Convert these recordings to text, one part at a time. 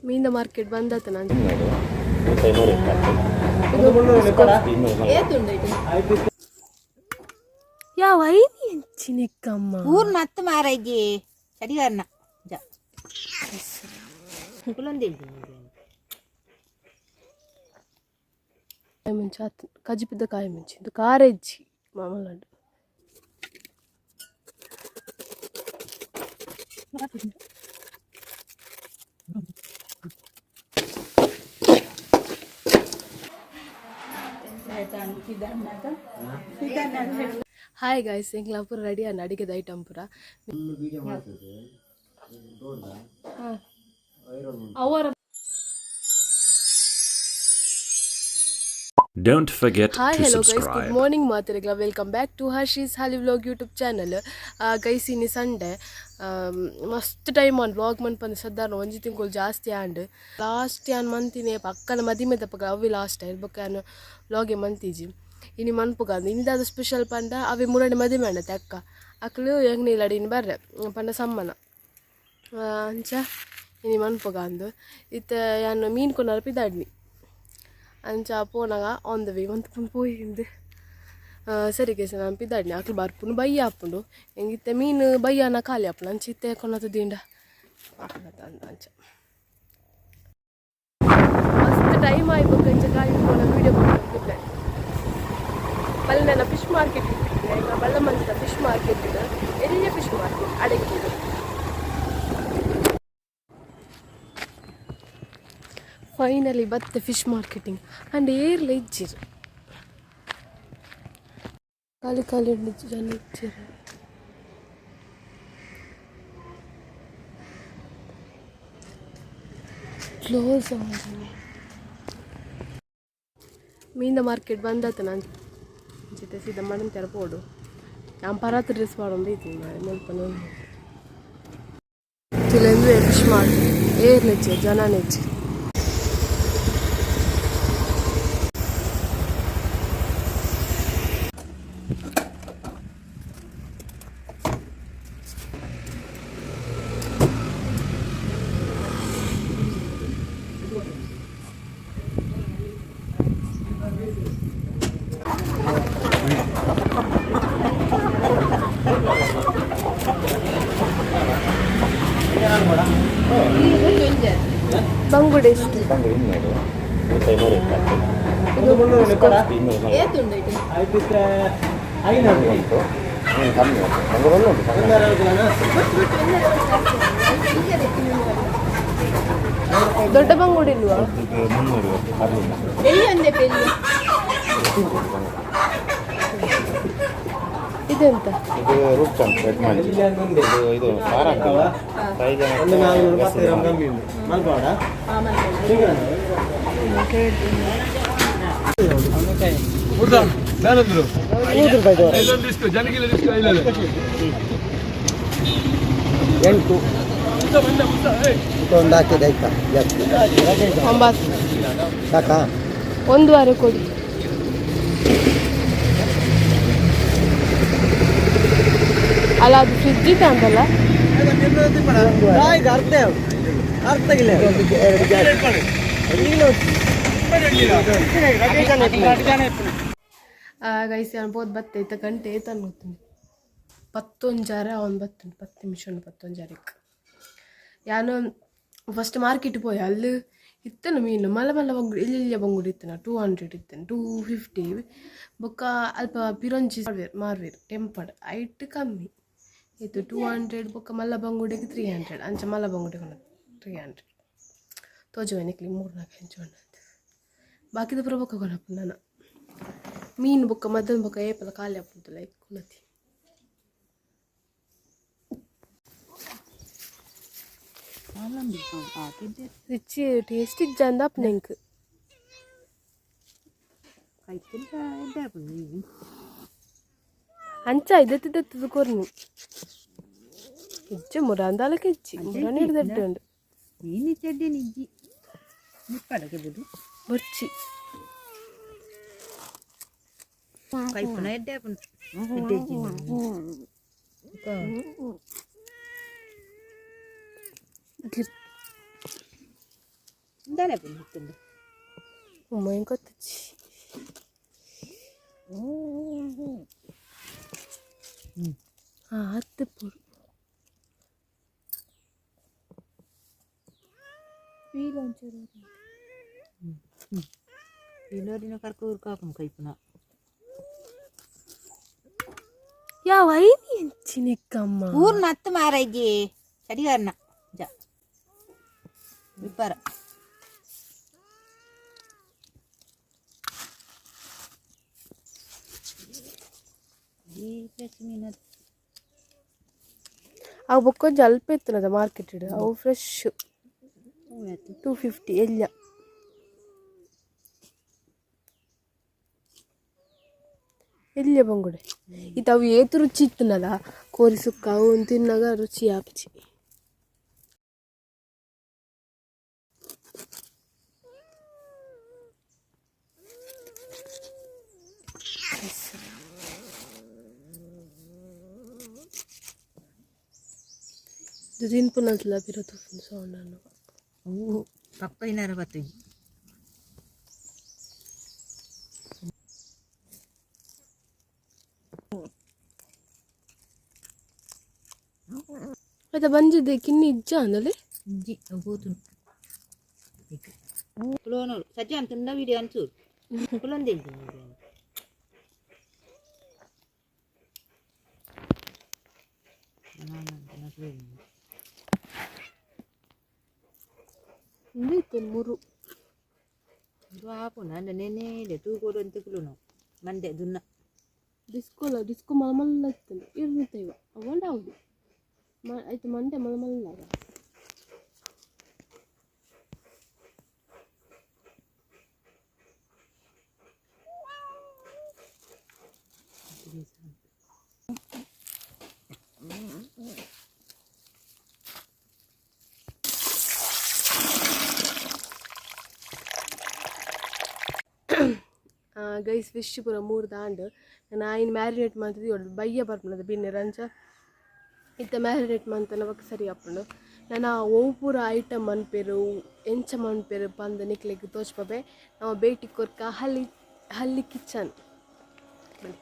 ಮೀನ market ಬಂದಾತ ನಾನು. ಯಾವ any ಎಂಚಿನಿಕ್ಕಮ್ಮ. ಊರ್ನ ಹತ್ತು ಮಾರೈಜಿ ಸರಿಗಾರನ ಕಾಯಿ ಮುಂಚೆ ಆತು ಕಜಿಪಿದ್ದ ಕಾಯಿ ಮುಂಚೆ ಇದು ಕಾರೆಜ್ಜಿ ಮಾಮೂಲು. ಹಾಯ್ ಗಾಯ್ಸ್, ಎಂಕ್ಲ ಪೂರ ರೆಡಿ ಅನ್ನ ಅಡಿಗೆದ ಐಟಮ್ ಪೂರ. ಅವರ Don't forget hi to hello guys, good subscribe. Morning ಮಾತಿರಗ್ಲ, welcome back to Harshi's Hali vlog YouTube channel. Guys, ಇನಿ ಸಂಡೆ. ಮಸ್ತ್ ಟೈಮ್ ಆನ್ ವ್ಲಾಗ್ ಮನ್ಪಂದು ಸದ್ದಾರ್ನ ಒಂಜಿ ತಿಂಗಳು ಜಾಸ್ತಿ ಆಂಡ್. ಲಾಸ್ಟ್ ಯಾನ್ ಮಂತಿನೇ ಪಕ್ಕನ ಮದಿಮೆ ತಪ್ಪಗ ಅವಿ ಲಾಸ್ಟ್ ಬೊಕ್ಕ ಯಾನ್ ವ್ಲಾಗೆ ಮಂತಿಜಿ. ಇನಿ ಮನ್ಪುಗ ಇನಿದಾದ ಸ್ಪೆಷಲ್ ಪಂಡ ಅವಿ ಮುರಣಿ ಮದಿಮೆ ಅಂಡತೆ ಅಕ್ಕ ಅಕ್ಲು ಎಂಗ್ನಿಲ್ಲಡಿ ಇನಿ ಬರ್ರೆ ಪಂಡ ಸಮ್ಮನ. ಅಂಚ ಇನಿ ಮನ್ಪುಗ ಅಂದು ಇತ್ತೆ ಯಾನ್ ಮೀನು ಕೊನರ ಪಿದಾಡ್ನಿ. ಅಂಚ ಪೋನಾಗ ಆನ್ the way ಮಂತ್ ಪೋಯಿಂದು. ಸರಿ ಕೇಸ ನಾನು ಪಿದಾಡ್ನಿ. ಅಕ್ಲು ಬರ್ಪುಂಡು ಬಯ್ಯ ಆಪುಂಡು. ಎಂಗಿತ್ತೆ ಮೀನು ಬಯ್ಯಾನ ಖಾಲಿ ಆಪುಂಡು. ಅಂಚ ಇತ್ತೆ ಕೊನತ ದಿಂಡ ಅಂಚ ಮಸ್ತ್ ಟೈಮ್ ಆಯ್ಬೇಕು. ಅಂಚ ಖಾಲಿ ಪೋನ ವೀಡಿಯೋ ಮಾಡ್ಕೊಂಡು ಬಲ್ಲೆನ ಫಿಶ್ ಮಾರ್ಕೆಟ್ ಈಗ ಬಲ್ಲಮಂಜದ ಫಿಶ್ ಮಾರ್ಕೆಟ್ ಇದೆ. ಎಲ್ಲಿಯ ಫಿಶ್ ಮಾರ್ಕೆಟ್ ಅಡಕ್ಕಿದು. ಫೈನಲಿ ಬತ್ತೆ ಫಿಶ್ ಮಾರ್ಕೆಟಿಂಗ್ ಅಂಡ್ ಏರ್ಲ ಇಜ್ಜಿರು, ಖಾಲಿ ಖಾಲಿ ಉಂಡು, ಜನ ಇಜ್ಜಿರು. ಕ್ಲೋಸ್. ಮೀನ ಮಾರ್ಕೆಟ್ ಬಂದಾತ ನಾನು ಜೊತೆ ಸೀದಾ ಮಣಂತೆರ ಪೋಡು. ನಾನು ಪರಾತ್ ಡ್ರೆಸ್ ಮಾಡೋದು ಇದ್ದೀನಿ ಮಾರೆ ಮುಲ್ಪ ತುಲೆಂದು ಫಿಶ್ ಮಾರ್ಕೆಟ್ ಏರ್ಲೆಚ್ಚೆ ಜನ ನೆಚ್ಚೆ. ಬಂಗುಡೆ ಎಷ್ಟು? ದೊಡ್ಡ ಬಂಗುಡೆ ಇಲ್ವಾ? ಇದೆಂತ? ಇದು ರೂಪ್ಚಂದ್ ರೆಡ್ ಮಂಚಿ. ಇದು ಇದು ಖಾರ ಹಾಕಲ್ಲ. ಫ್ರೈಗೆ ಮತ್ತೆ ಬೆಸರು. ಎಂಟು ಒಂದು ಹಾಕಿದೆ, ಆಯ್ತಾ? ಜಾಸ್ತಿ. 9. ಸಾಕಾ? ಒಂದು ವಾರ ಕೊಡಿ. ಅಲ್ಲ, ಅದು ಫ್ರಿಜ್ ಇದೆ ಅಂತಲ್ಲ. ಅರ್ಧ ಅರ್ಧ ಇಲ್ಲ, ಎರಡು ಜಾಸ್ತಿ. ಗೈಸ್, ಅನ್ಬೋದು ಬತ್ತೆ ಇತ್ತ ಗಂಟೆ ಏತ ಗೊತ್ತುಂಡು ಪತ್ತೊಂಜಾರೆ ಅವನು ಬತ್ತುಂಡು 10 ನಿಮಿಷ ಉಂಡು ಪತ್ತೊಂಜಾರಕ್ಕೆ. ಯಾನು ಫಸ್ಟ್ ಮಾರ್ಕೆಟ್ ಪೋಯೆ. ಅಲ್ಲಿ ಇತ್ತನು ಮೀನು ಮಲ್ಲ ಮಲ್ಲ ಬಂಗುಡೆ, ಇಲ್ಲಿ ಬಂಗುಡೆ ಇತ್ತನ 200 ಇತ್ತನ, 250. ಬೊಕ್ಕ ಅಲ್ಪ ಪಿರೊಂಜಿ ಮಾರ್ವೇರ್ ಮಾರ್ವೇರ್ ಟೆಂಪಡ್ ಐಟ್ ಕಮ್ಮಿ ಇತ್ತು 200. ಬೊಕ್ಕ ಮಲ್ಲ ಬಂಗುಡೆಗೆ 300. ಅಂಚ ಮಲ್ಲ ಬಂಗುಡೆ 300 ತೋಜುವೆ ನಿಕ್ಲಿ ಮೂರು ನಾಲ್ಕು ಹೆಂಚು ಬಾಕಿದ ಪೂರ ಬೊಕ್ಕ ಕೊನಪ್ಪು ನಾನು ಮೀನು. ಬೊಕ್ಕ ಮದ್ದನ್ ಬೊಕ್ಕ ಏಪಲ ಖಾಲಿ ಆಪುಂಡು ಲೈಕ್ ಕುಲತಿ. ರುಚಿ ಟೇಸ್ಟ್ ಇಜ್ಜಂದ ಅಪ್ನೆಂಕ್. ಅಂಚ ಇದೆತ್ತಿದೆತ್ತದು ಕೊರ್ನಿ ಇಜ್ಜೆ ಮುರಾಂದಾಲಕ್ಕೆ ಇಜ್ಜಿ ಮುರಾನ್ ಹಿಡ್ದೆಡ್ಡೆ ಉಂಡು. ಮೀನು ಚೆಡ್ಡೆ ನಿಜ್ಜಿ ನಿಪ್ಪಡಕ್ಕೆ ಬಿಡು. ಬೊರ್ಚಿ. ಕೈಪುನ ಎಡ್ಡೆ ಆಪುಂಡು ಎಡ್ಡೆ ಇಜ್ಜಿ. ದಾನೆ ಪುಂಡು ಉಮ್ಮಯ್ಯ ಗೊತ್ತಚ್ಚಿ. ಹಾಂ ಹತ್ತು ಪೂರು ಇಲ್ಲೋರಿನ ಕರ್ಕ ಊರ್ಕಾಪುಂಡು ಕೈಪುನ. ಯಾವ ಐನಿ ಎಂಚಿನಿಕ್ಕಮ್ಮ. ಊರ್ನ ಹತ್ತು ಮಾರೈಜಿ ಸರಿಗಾರನ ಜ ವಿಪಾರ. ಈ ಫ್ರೆಶ್ ಮೀನು. ಅವು ಬೊಕ್ಕೊಂಜಿ ಅಲ್ಪ ಇತ್ತನದ ಮಾರ್ಕೆಟ್ ಅವು ಫ್ರೆಶ್. 250 ಎಲ್ಲ. ಎಲ್ಲಿಯ ಬಂಗುಡೆ ಇದು ಅವು ಏತು ರುಚಿ ಇತ್ತನಲ್ಲ ಕೋರಿ ಸುಕ್ಕ ಅವು ತಿನ್ನಾಗ ರುಚಿ ಆಪಚಿ. ಇದು ತಿನ್ಪುನಂತಲ ಪಿರ ತೂಪುಂಡು ಸೌಂಡ್ ಅನ್ನು. ಅವು ಪಕ್ಕ ಏನಾರ ಬತ್ತು. ಮತ್ತೆ ಬಂದಿದ್ದೆ ಕಿನ್ನಿ ಇಜ್ಜ ಅಂದಲ್ಲಿ. ಇಜ್ಜಿ, ಅವು ಪೋತುಂಡು. ಕುಲೋನೋಡು ಸಜ್ಜ ಅಂತ ವಿಡಿಯೋ ಅನ್ಸೂರು ಕುಲೊಂದೇ. ಇಂದು ಇತ್ತು ಮೂರು. ಇದು ಆಪುಂಡು ಅಂಡ ನೆನೆ ಇದೆ ತೂಕೋಡು ಅಂತ ಕುಲುನು ಮಂಡೆ ದುನ್ನ. ಡಿಸ್ಕೋಲ ಡಿಸ್ಕೋ ಮಲಮಲ್ಲ ಇತ್ತು ಇರ್ನಿತ್ತ ಇವ ಅವಂಡ ಹೌದು ಮ ಆಯ್ತು ಮಂಡೆ ಮಲಮಲ್ಲ. ಗೈಸ್, ಫಿಶ್ ಪೂರ ಮೂರು ದಾಂಡ್ ನಾಯಿನ್ ಮ್ಯಾರಿನೇಟ್ ಮಂತದ್ದು ಬಯ್ಯ ಬರ್ಪುಂಡು ಬಿನ್ನೆ ರಂಚ ಇತ್ತ ಮ್ಯಾರಿನೇಟ್ ಮಂತನ ಬೊಕ ಸರಿ ಆಪುಂಡು. ನನ ಒವು ಪೂರ ಐಟಮ್ ಮನ್ಪೆರು, ಎಂಚ ಮನ್ಪೆರು ಪಂದ್ ನಿಕ್ಲೆಗ್ ತೋಜ್ಪಬೆ. ನಾವು ಭೇಟಿ ಕೊರ್ಕ ಹಲ್ಲಿ ಹಲ್ಲಿ ಕಿಚನ್. ಬಲೆ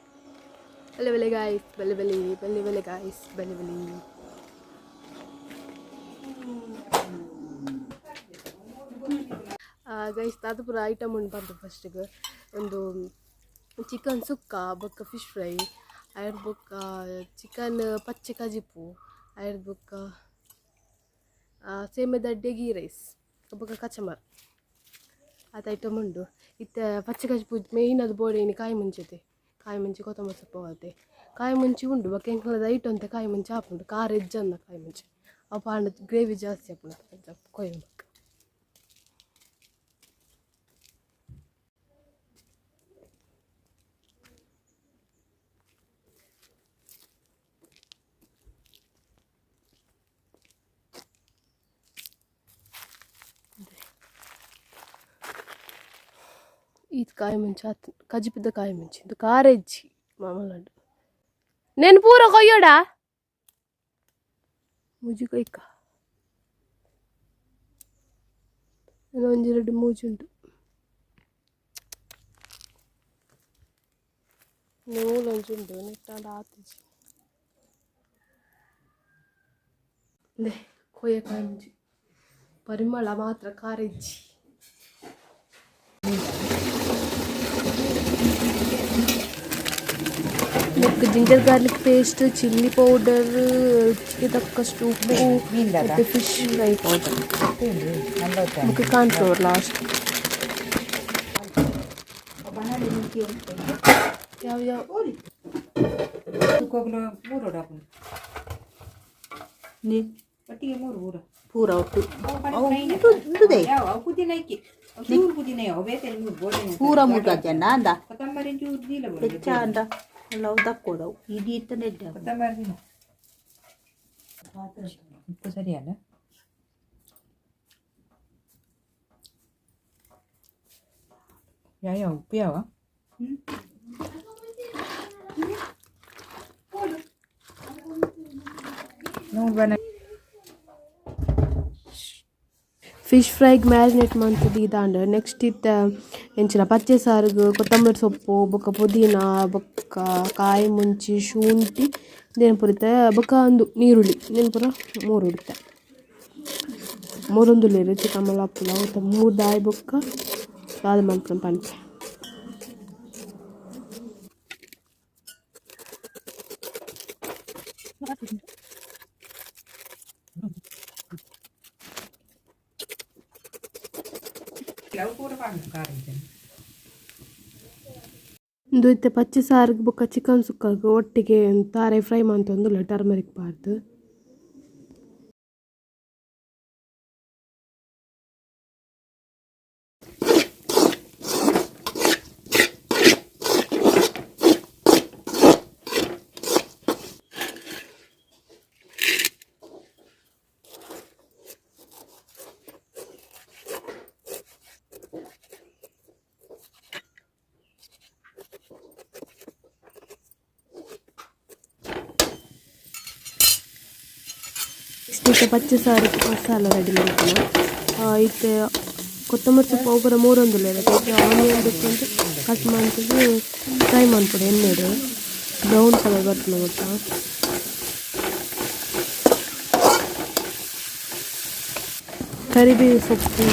ಬಲೆ ಬಲೆ ಗಾಯ್ಸ್, ಬಲೆ ಬಲೆ ಬಲೆ ಬಲೆ ಗಾಯ್ಸ್, ಬಲೆ ಬಲೆ. ಗೈಸ್, ದಾದ ಪೂರ ಐಟಮ್ ಉಂಡು ಪಂದ್ ಫಸ್ಟಿಗೆ ಒಂದು ಚಿಕನ್ ಸುಕ್ಕ, ಬೊಕ್ಕ ಫಿಶ್ ಫ್ರೈ, ಐರ್ ಬೊಕ್ಕ ಚಿಕನ್ ಪಚ್ಚೆ ಕಜಿಪು, ಐರ್ ಬೊಕ್ಕ ಸೇಮೆದಡ್ಡೆ ಗೀ ರೈಸ್, ಬೊಕ್ಕ ಕಚಮರ್ ಆತ ಐಟಮ್ ಉಂಡು. ಇತ್ತೆ ಪಚ್ಚೆ ಕಜಿಪು ಮೇಯ್ನ್ ಅದು ಬೋಡೆ ಇನಿ ಕಾಯಿ ಮುಂಚೆತೆ ಕಾಯಿ ಮುಂಚೆ ಕೊತ್ತಂಬರಿ ಸೊಪ್ಪು ಆತೆ ಕಾಯಿ ಮುಂಚಿ ಉಂಡು. ಬೊಕ್ಕ ಎಂಕ್ಲದ ಐಟ್ ಅಂತೆ ಕಾಯಿ ಮುಂಚೆ ಆಪುಂಡು. ಖಾರ ಎಜ್ಜಂದ ಕಾಯಿ ಮುಂಚೆ ಅವು ಪಾಂಡ ಗ್ರೇವಿ ಜಾಸ್ತಿ ಆಪುಂಡು ಕೊಯ್ಯ ಬೊಕ್ಕ. ಈತ್ ಕಾಯಿ ಮುಂಚೆ ಆತು ಕಜಿಪಿದ್ದ ಕಾಯಿ ಮುಂಚೆ ಇದು ಖಾರ ಇಜ್ಜಿ ಮಾಮೂಲು. నేను ಪೂರ ಕೊಯ್ಯೋಡ ಮುಜಿ ಕೊಯ್ಕ ಒಂಜಿ ರಡ್ಡ್ ಮೂಜಿ ಉಂಟು. ನೂಲೊಂಜಿ ಉಂಟು ನೆಟ್ಟಾಂಡ ಆತಿಜಿ. ಇಂದೆ ಕೊಯ್ಯ ಕಾಯಿ ಮುಂಚಿ ಪರಿಮಳ ಮಾತ್ರ ಖಾರ ಇಜ್ಜಿ. ಮತ್ತು ginger garlic paste, chilli powder, ರುಚಿಗೆ ತಕ್ಕಷ್ಟು ಉಪ್ಪು ಮತ್ತು ಫಿಶ್ ಫ್ರೈ ಪೌಡರ್ ಮತ್ತು ಕಾರ್ನ್ಫ್ಲೋರ್ ಲಾಸ್ಟ್. ಯಾವ ಯಾವ ಒಟ್ಟಿಗೆ ಮೂರು ಊರ. ಪೂರ ಒಟ್ಟು. ಅವು ಪುದೀನ ಐಕಿ ಚೂರು ಪುದೀನ ಅವು ಬೇತೆ ಮೂರು ಬೋಡೆ. ಪೂರ ಮುಗ್ಗಜ್ಜನ ಅಂದ. ಕೊತ್ತಂಬರಿ ಚೂರು ದೀಲ. ಹೆಚ್ಚ ಅಂದ ಎಲ್ಲ ದಕ್ಕೋದವು ಇಡೀ ಇತ್ತನೇ. ಕೊತ್ತಂಬರಿ ಉಪ್ಪು ಸರಿಯಲ್ಲ. ಯಾವ ಉಪ್ಪು ಯಾವ ನೋಡು ಬಣ್ಣ. ಫಿಶ್ ಫ್ರೈಗ್ ಮ್ಯಾರಿನೇಟ್ ಮಂತುದು ಇದಾಂಡ್. ನೆಕ್ಸ್ಟ್ ಇತ್ತೆ ಎಂಚಿನ ಪಚ್ಚೆ ಸಾರುಗು ಕೊತ್ತಂಬರಿ ಸೊಪ್ಪು ಬೊಕ್ಕ ಪುದೀನ ಬೊಕ್ಕ ಕಾಯಿ ಮುಂಚಿ ಶುಂಠಿ ಇಂದೆನ್ ಪೂರ ಬೊಕ್ಕ ಉಂದು ನೀರುಳ್ಳಿ ಇಂದೆನ್ ಪೂರ ಮೂರುಡಿತ್ತೆ ಮೂರೊಂದುಲ್ಲೆರ್ ಚಿಕ್ಕಮ್ಮಲ ಅಪ್ಪುಲ ಅವುತ ಮೂರ್ದಾಯಿ ಬೊಕ್ಕ ದಾದ ಮನ್ಪುನ ಪನ್ಪೆ. ಉಂದು ಇತ್ತೆ ಪಚ್ಚೆ ಸಾರುಗು ಬೊಕ್ಕ ಚಿಕನ್ ಸುಕ್ಕಗ್ ಒಟ್ಟಿಗೆ ತಾರೆ ಫ್ರೈ ಮಂತೊಂದುಲ್ಲೆರ್ ಟರ್ಮರಿಕ್ ಪಾಡ್ದ್. ಇತ್ತೆ ಪಚ್ಚೆ ಸಾರು ಮಸಾಲ ರೆಡಿ ಮನ್ಪುನ. ಇತ್ತೆ ಕೊತ್ತಂಬರಿ ಸೊಪ್ಪು ಅವು ಪೂರ ಮೂರೊಂದುಲ್ಲೆರ್ ಇತ್ತೆ ಆನಿಯನ್ ಬೊಕ್ಕ ಕಟ್ ಮಂತುದು ಫ್ರೈ ಮನ್ಪೊಡು ಎಣ್ಣೆಡ್ ಬ್ರೌನ್ ಕಲರ್ ಬರ್ಪುನ ಮುಟ್ಟ. ಕರಿಬೇವು ಸೊಪ್ಪು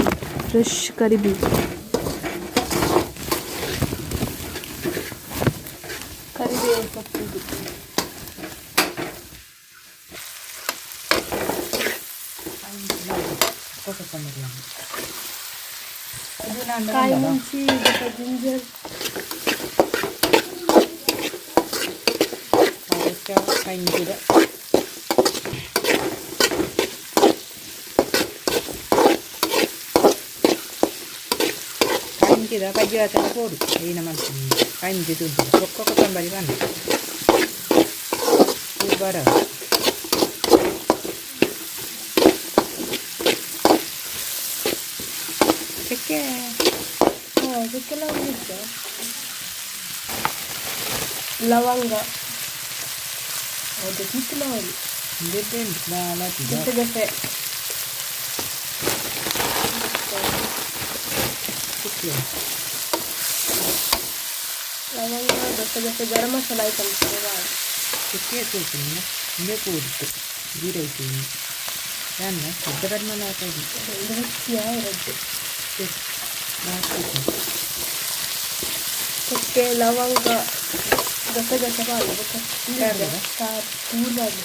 ಫ್ರೆಶ್ ಕರಿಬೇವು. ಕರಿಬೇವು ಸೊಪ್ಪು ಇದು. ಕಾಯಿ ಮುಂಚಿ ಬೊಕ್ಕ ಜಿಂಜರ್. ಕಂಜಿದ ಕಂಜಿದ ಬಜ್ಜಿ ವಾಸನೆ ಪೋಡು ಐನ ಮಲ್ಪುನು ಕಂಜಿ ತುದ್ದು ಬೊಕ್ಕ ಕೊತ್ತಂಬರಿ ಬಣ್ಣ ಬರ. ಚಕ್ಕೆ. ಅದಕ್ಕೆಲ್ಲ ಉಂಟು ಲವಂಗ ಅದು ಕಿತ್ತಲವಲ್ಲಿ. ಗಸಗಸೆ. ಲವಂಗ ಗಸಗಸೆ ಗರಂ ಮಸಾಲ ಐಟಮ್ಸ್. ಚಕ್ಕೆ ತೂಪಿನ ಇಂದೇ ಕೂಡಿತ್ತು ಜೀರೈತಿ ನನ್ನ ಶುದ್ಧ ಕಡಿಮೆ. ಎರಡು ಚಕ್ಕೆ ಲವಂಗ ಗಸಗಸೆ ಖಾರ ಕೂದಲು.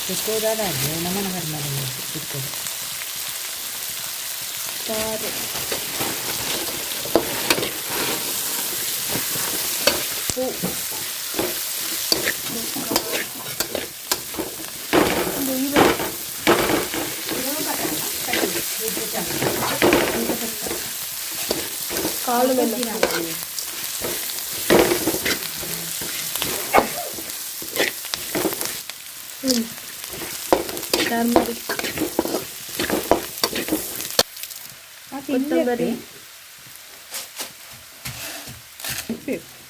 ಚಿಕ್ಕೋದಾದ ನಮನ ಕಡಿಮೆ ಚಿಕ್ಕದು. ಖಾರ ಉಪ್ಪು ಒಂದು ಈರುಳ್ಳಿ. ಕಾಳು ಮೆಣಸು. ಟರ್ಮರಿಕ್, ಕೊತ್ತಂಬರಿ,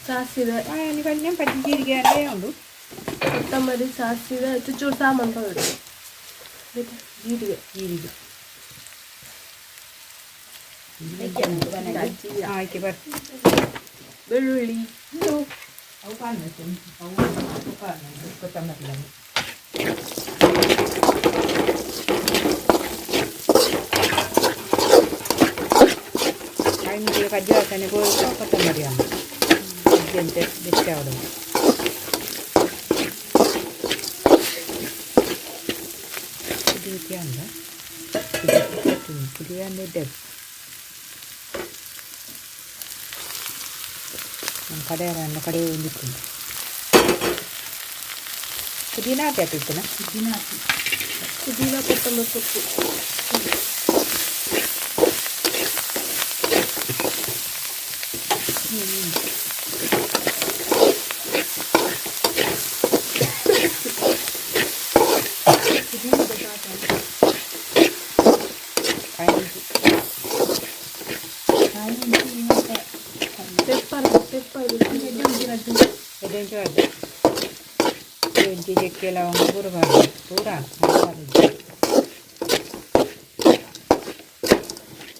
ಸಾಸಿವೆ. ಪಜ್ಜಿ ಜೀರಿಗೆ ಅಲ್ಲೇ ಉಂಡು. ಕೊತ್ತಂಬರಿ, ಸಾಸಿವೆ, ಚುಚ್ಚೂರು ಸಾಮಾನು ಪೌಡರ್, ಜೀರಿಗೆ. ಜೀರಿಗೆ ಆಯ್ಕೆ ಬರ್. ಬೆಳ್ಳುಳ್ಳಿ. ಅವು ಕಾಣುತ್ತೆ, ಅವು ಕಾಣುತ್ತೆ ಕೊತ್ತಂಬರಿ. ಕಾಯಿ ಕಜ್ಜಿ ವಾಸನೆ ಕೊತ್ತಂಬರಿ ಅಮ್ಮ ಅಂತೆ ಬೆಚ್ಚ ಆವಡು. ಪುಡಿ ಅಂದ ಪುಡಿ ಅಂದ ನಮ್ಮ ಕಡೆ ನನ್ನ ಕಡೆ ಒಂದಿತ್ತು ಪುದೀನ ಹಾಕಿ ಹಾಕಿರ್ತೇನೆ. ಪುದೀನ, ಕೊತ್ತಂಬರಿ ಸೊಪ್ಪು. Pepper pepper. ಎದೆಂಚು ಅದು ಇಂಚಿ ಚಕ್ಕೆ ಲವಂಗ ಪೂರ ಪಾಡ್ದು ಪೂರ.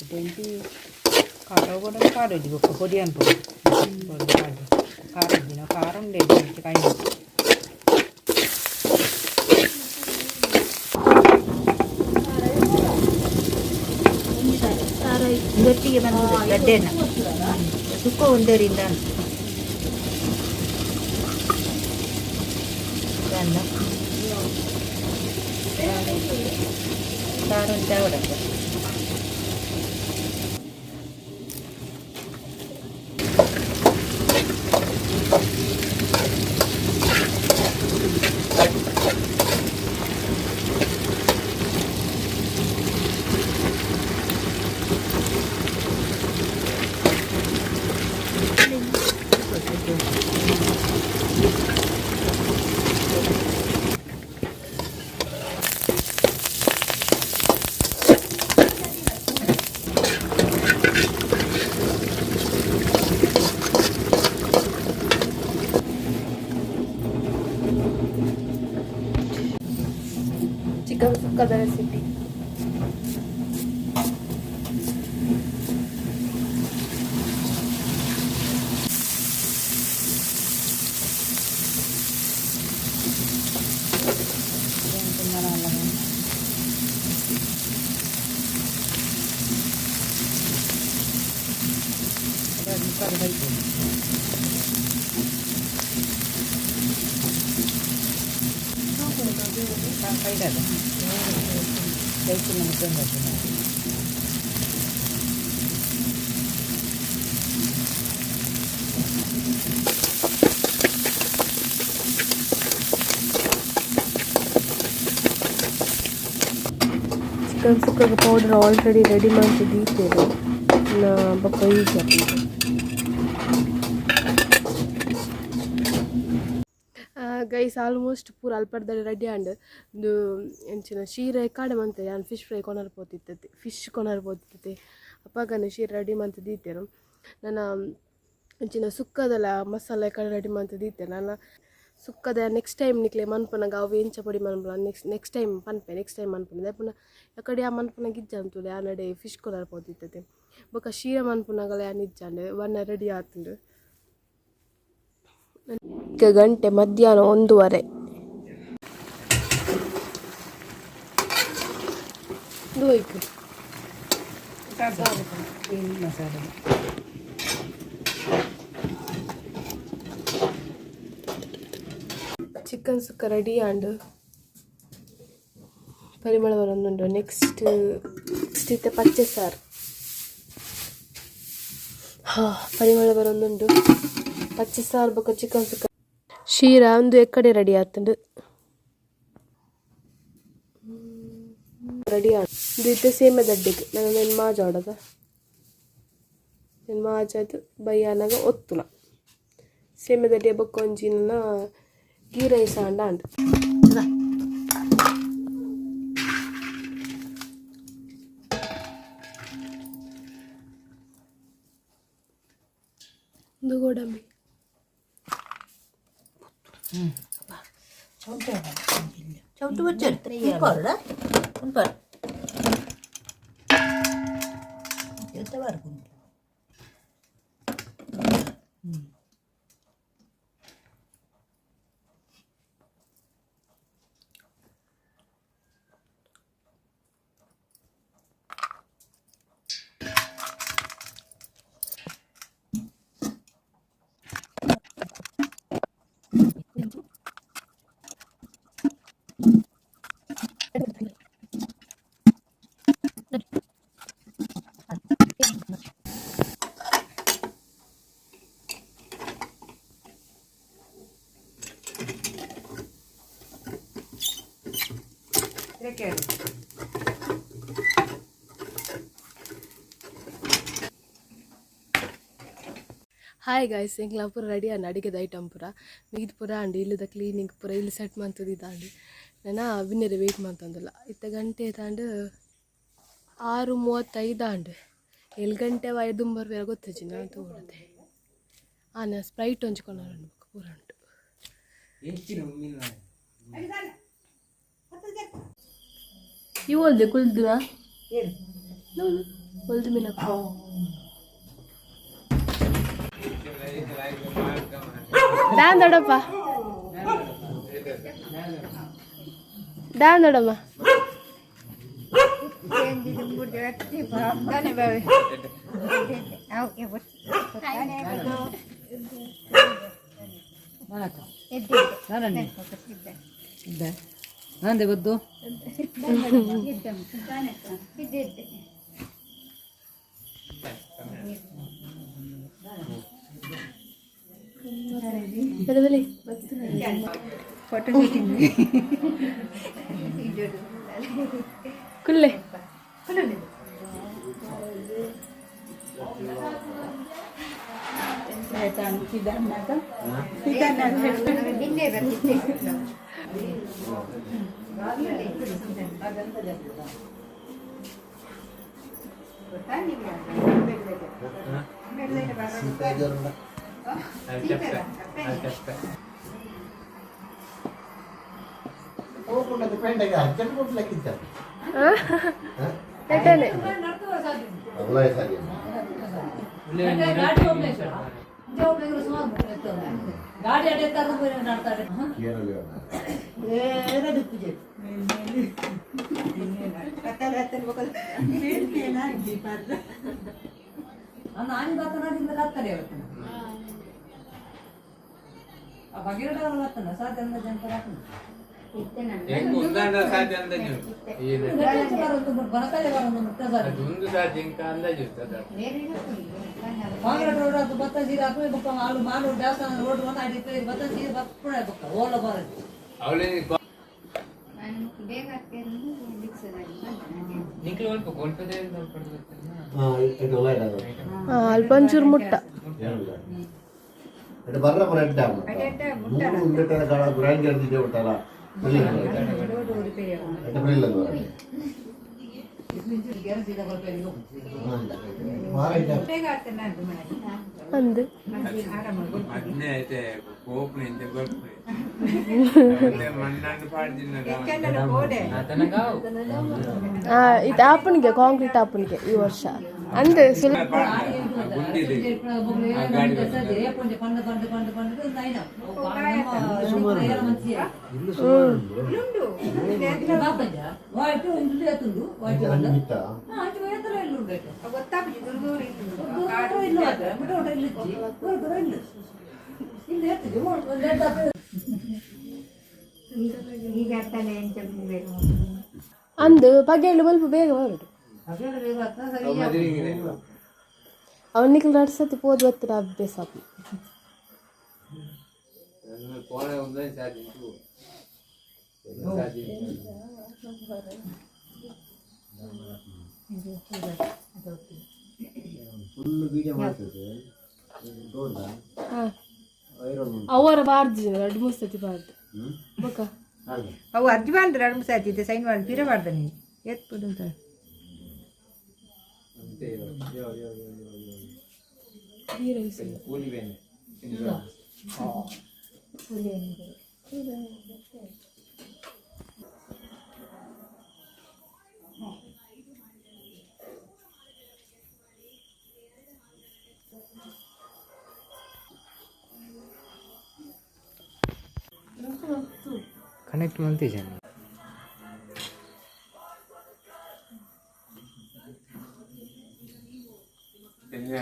ಎಡ್ಡೆಂತಿ ಖಾರ ಕೊಡೋದು ಪಾಡೋದು ಬೊಕ್ಕ ಪೊಡಿ ಅನ್ಬೋದು ಪಾಡು ಖಾರ ಇದ್ದಿನ ಖಾರ ಉಂಡೆ ಕಾಯಿ. ಗಟ್ಟಿಗೆ ಬಂದದ್ದು ಗಡ್ಡೆನ ಸುಕ್ಕ ಒಂದರಿಂದ ಸಾರು ಚಾವಡಪ್ಪ. ಚಿಕನ್ ಸುಕ್ಕದ ರೆಸಿಪಿ. ಚಿಕನ್ ಸುಕ್ಕದ ಪೌಡರ್ ಆಲ್ರೆಡಿ ರೆಡಿ ಮಂತ್ ದೀತೆರ್ ನಾ ಬೊಕ್ಕ ಈಸಿ ಗೈಸ್. ಆಲ್ಮೋಸ್ಟ್ ಪೂರ ಅಲ್ಪರ್ದಡೆ ರೆಡಿ ಆಂಡ್. ಉಂದು ಎಂಚಿನ ಶೀರೆ ಕಾಡೆ ಮಂತೆ ಯಾನ್ ಫಿಶ್ ಫ್ರೈ ಕೊನರ್ ಪೋತಿತ್ತತೆ, ಫಿಶ್ ಕೊನರ್ ಪೋತಿತ್ತೆ. ಅಪಗನೆ ಶೀರೆ ರೆಡಿ ಮಂತ್ ದೀತೆರ್. ನನ ಎಂಚಿನ ಸುಕ್ಕದಲ ಮಸಾಲೆ ಕಡೆ ರೆಡಿ ಮಂತ್ ದೀತೆರ್. ನನ ಸುಕ್ಕದ ನೆಕ್ಸ್ಟ್ ಟೈಮ್ ನಿಕ್ಲೆ ಮನ್ಪುನಗ ಅವು ಎಂಚ ಪೊಡಿ ಮನ್ಪುನ ನೆಕ್ಸ್ಟ್ ನೆಕ್ಸ್ಟ್ ಟೈಮ್ ಪನ್ಪೆ. ನೆಕ್ಸ್ಟ್ ಟೈಮ್ ಮನ್ಪುನ ದಾಯೆ ಯಕಡೆ ಆ ಮನ್ಪುನಗ ಇಜ್ಜ ಅಂತುಲೆ ಆನಡೆ ಫಿಶ್ ಕೊನರ್ ಪೋತಿತ್ತತೆ. ಬೊಕ ಶೀರ ಮನ್ಪುನಗಲ ಯಾನ್ ಇಜ್ಜಾಂಡ್ ಬಣ್ಣ ರೆಡಿ ಆತುಂಡು. ಈಗ ಗಂಟೆ ಮಧ್ಯಾಹ್ನ 1:30. ಇದು ಮಸಾಲೆ. ಚಿಕನ್ ಸುಕ್ಕ ರೆಡಿ ಆಂಡ್, ಪರಿಮಳ ಬರೊಂದುಂಡು. ನೆಕ್ಸ್ಟ್ ನೆಕ್ಸ್ಟ್ ಇತ್ತೆ ಪಚ್ಚೆ ಸಾರು. ಹಾ, ಪರಿಮಳ ಬರೊಂದುಂಡು. ಪಚ್ಚೆ ಸಾರು ಬೊಕ ಚಿಕನ್ ಸುಕ್ಕ, ಶೀರ ಒಂದು ಎಕ್ಕಡೆ ರೆಡಿ ಆತುಂಡು. ರೆಡಿ ಆಂಡ್. ಇದು ಇತ್ತೆ ಸೇಮೆ ದಡ್ಡಿಗೆ ನಾನು ಮಾಜಾಡದ ಮಾಜಾದ್ ಬಯ್ಯಾನಾಗ ಒತ್ತುನ ಸೇಮೆ ದಡ್ಡಿಯ ಬೊಕ್ಕ ಒಂಜಿ ನನ್ನ ಗೀ ರೈಸ್ ಆಂಡ ಆಂಡ್. ಒಂದು ಗೋಡಂಬಿ. ಚೌಟು ಬಚ್ಚರ್ ಉಂಪಾಡ ಉಂಪಾಡ ಎಂತ ಬಾರ್ಕುಂಟು. ಹಾಯ್ ಗಾಯ್ಸ್, ಎಂಕ್ಲ ಪೂರ ರೆಡಿ ಆಂಡ್. ಅಡಿಗೆದ ಐಟಮ್ ಪೂರ ಮಿಗಿದ್ ಪೂರ ಆಂಡ್. ಇಲ್ಲದ ಕ್ಲೀನಿಂಗ್ ಪೂರ ಇಲ್ಲಿ ಸೆಟ್ ಮಂತುದಿದಾಂಡ್. ನನ ಬಿನ್ನೆರೆ ವೆಯ್ಟ್ ಮಂತೊಂದುಲ್ಲ. ಇತ್ತೆ ಗಂಟೆ ತಾಂಡ್ 6:35 ಆಂಡ್. ಏಳ್ ಗಂಟೆ ವಾಯ್ ದುಂಬರ್ ಬೇರೆ ಗೊತ್ತಿಜ್ಜಿ ನಾನು ತಗೊಳತೆ. ಆನ ಸ್ಪ್ರೈಟ್ ಒಂಜಿ ಕೊನೊಡು ಪೂರ ಉಂಟು. ಇವು ಒಲ್ದೆ ಕುಲ್ದುನ. ಒಲ್ದು ಮಿನ ದಾನ್ ದೊಡಪ್ಪ ದಾನ್ ದೊಡಮ್ಮ. ನಂದೆ ಬದ್ದು. ಬಲೆ ಬಲೆ. Photo shooting. ಕುಲ್ಲೆ. ಅರ್ಜೆಂಟ್ ಕೊಡ್ಲಿಕ್ಕಿಂತ. ಎಟ್ಟನೆ. ಗಾಡಿ ಅಡೆ. ನಾನು ಬರ್ತನಾದಿಂದ ಕತ್ತಲೆ ಅವತ್ತಿನ ಆ ಬಗೆರಡ ಬರ್ತನ ಸಾಧ್ಯ ಅಂದಾಜು. ಸಾಧ್ಯ ಅಂದಾಜು. ಒಂದು ಸಾಧ್ಯ ಇಂಕ ಅಂದಾಜು ಇರ್ತದೆ. ಕಾಂಗ್ರೆಸ್ ರೋಡ್ ಅದು ಬತ್ತ ಸೀರೆ ಹಾಕಿ ಬೊಕ್ಕ ಆಲು ಮಾಲು ದೇವಸ್ಥಾನ ರೋಡ್ ಬಂದು ಅಡಿ ಬತ್ತ ಸೀರೆ ಬಪ್ಪುಣ ಬೊಕ್ಕ ಓಲ ಬರದು. ಅವಳೇ ನಿಕ್ಲು ಸ್ವಲ್ಪ ಗೋಲ್ಪದೆ. ಅಲ್ಪ ಒಂಚೂರು ಮುಟ್ಟ. ಬರ್ರ ಬರ ಮೂರು ಉಂಡೆಟ್ಟದ ಕಾಳ ಗ್ರೈಂಡರ್ ದಿದ್ದೆ ಉಂಟಲ್ಲ. ಅಂದು. ಅದ್ನೇ ಐತೆ ಕೋಪನೆ ಇಂತ ಗೊತ್ತುಂಟು ಮಣ್ಣನ್ನು ಪಾಡ್ದಿನ. ಇದು ಆಪಣಿಗೆ ಕಾಂಕ್ರೀಟ್ ಆಪಣಿಗೆ ಈ ವರ್ಷ ಅಂದ್ ಸುಲ. ಗುಂಡಿದೆ. ಪಂಡ ಪಂಡ ಪಂಡ ಪಂಡ ಅಂದು ಪಗೆಳು ಮಲ್ಪ ಬೇಗ ಬರಡು. ಅವನಿಗೆ ನಡ್ಸತಿ ಪೋದು ಬತ್ತಿನ ಅಭ್ಯಾಸ. ಕೋಣೆ ಒಂದೇ ಸಾಧ್ಯ ಸಾಧ್ಯ. ಫುಲ್ ಬೀಜ ಮಾಡ್ತದೆ. ಅವರ ಬಾರ್ದು ಎರಡು ಮೂರು ಸತಿ ಬಾರ್ದು ಬೊಕ. ಅವು ಅರ್ಜಿ ಮಾಡಿದ್ರೆ ಎರಡು ಮೂರು ಸಾತಿ ಸೈನ್ ಮಾಡಿ ಪಿರ ಮಾಡ್ದೆ ನೀನು ಎತ್ಪುದು ಅಂತ. ಕೂಲಿ ಬೇನೆ. ಕನೆಕ್ಟ್ ಮಂತಿಜಾನಿ.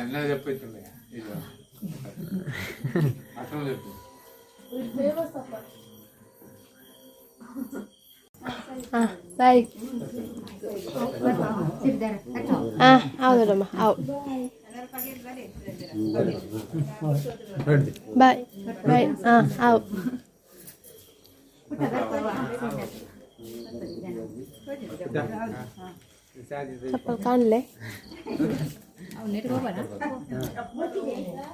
అన్న చెప్పొచ్చు ఇది అర్థం చెప్పు. ಬಾಯ್. ಹಾಂ ಹೌದಮ್ಮ ಅವು. Bye bye. ಹಾಂ ಅವು. ಸ್ವಲ್ಪ ಕಾಣಲೆ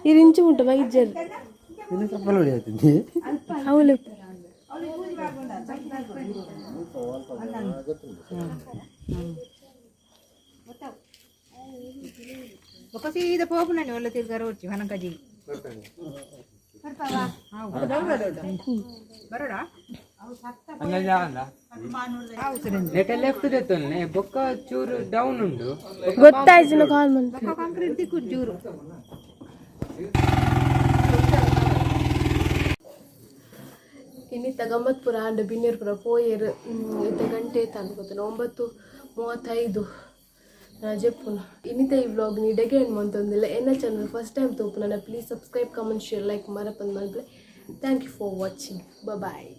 ಈ ರಿಂಚು ಉಂಟು ಮಗಿಜ್ಜರ್. ಅವಳು ఒక ಸೀದಾ ಪೋಪುನని ಒಳ್ಳೆ ತಿರ್ಗಾರ వచ్చి ಹನಕಜಿ ಬರೋಡ. ಅನ್ನ. ನೆಟ ಲೆಫ್ಟ್ ದೆತ್ತೊನ್ನೆ ಬೊಕ್ಕ ಚೂರು ಡೌನ್ ಉಂಡು. ಗೊತ್ತಾಯ್ತು, ಕಾಲ್ ಮನ್ಪು. ಕಾಂಕ್ರೀಟ್ ದಿಕ್ಕು ಚೂರು. ಇನ್ನಿತ್ತ ಗಮ್ಮತ್ಪುರ ಆಂಡ್, ಬಿನ್ನೇರ್ ಪುರ ಪೋಯೆರ್. ಇತ್ತೆ ಗಂಟೆ ಏತ್ ಗೊತ್ತಲ್ಲ, 9:35. ಜೆಪ್ಪುನು ಇನ್ನಿತ ಈ ವ್ಲಾಗ್ ಇಡೆಗೆ ಏನು ಮಂತೊಂದಿಲ್ಲ. ಎನ್ನ ಚಾನಲ್ ಫಸ್ಟ್ ಟೈಮ್ ತೂಪುನ, please subscribe, comment, share, like ಮರಪಂದ್ ಮಲ್ಪಲೆ. Thank you for watching, bye.